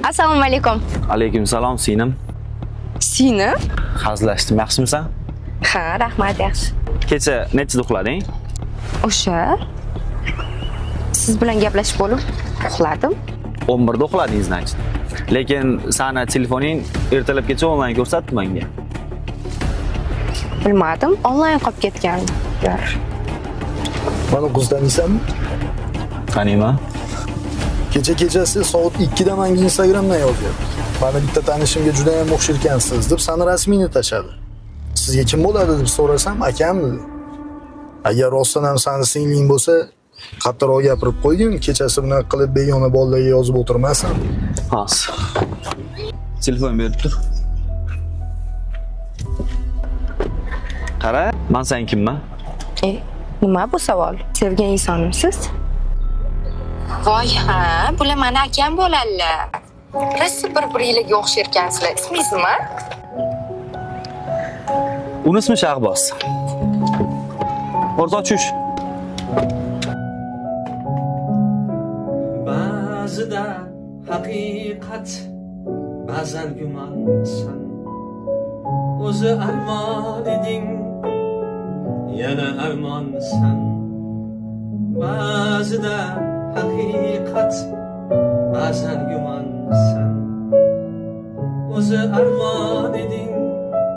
Assalomu alaykum. Alaykum salom, singlim. Singlim? Hazillashdim, yaxshimisan? Ha, rahmat, yaxshi. Kecha nechida uxlading? O'sha siz bilan gaplashib bo'lib uxladim. 11da uxlading, значит. Lekin sani telefoning ertalabgacha onlayn ko'rsatdi menga. Bilmadim, onlayn qolib ketgandir. Mana qiz taniysanmi? Taniyman. Kecha kechasi soat 2 da menga Instagramdan yozyapti. Mana bitta tanishimga juda ham o'xsharkansiz deb sani rasmingni tashladi. Sizga kim bo'ladi deb so'rasam, akam dedi. Agar rostdan ham sani singling bo'lsa, qattiqroq gapirib qo'ygin, kechasi bunaqa qilib begona bolalarga yozib o'tirmasin. Hozir. Telefon berib tur. Qara, men sen kimman? Nima bu savol? Sevgan insonimsiz? Voy ha, bular mani akam bo'ladilar. Rosa bir-biringlarga o'xsharkansizlar. Ismingiz nima? Uni ismi Shahboz. O'rtoq tush. Ba'zida haqiqat, ba'zan gumonsan. O'zi armon eding, yana armonsan. Ba'zida haqiqat, ba'zan gumonsan. O'zi armon eding,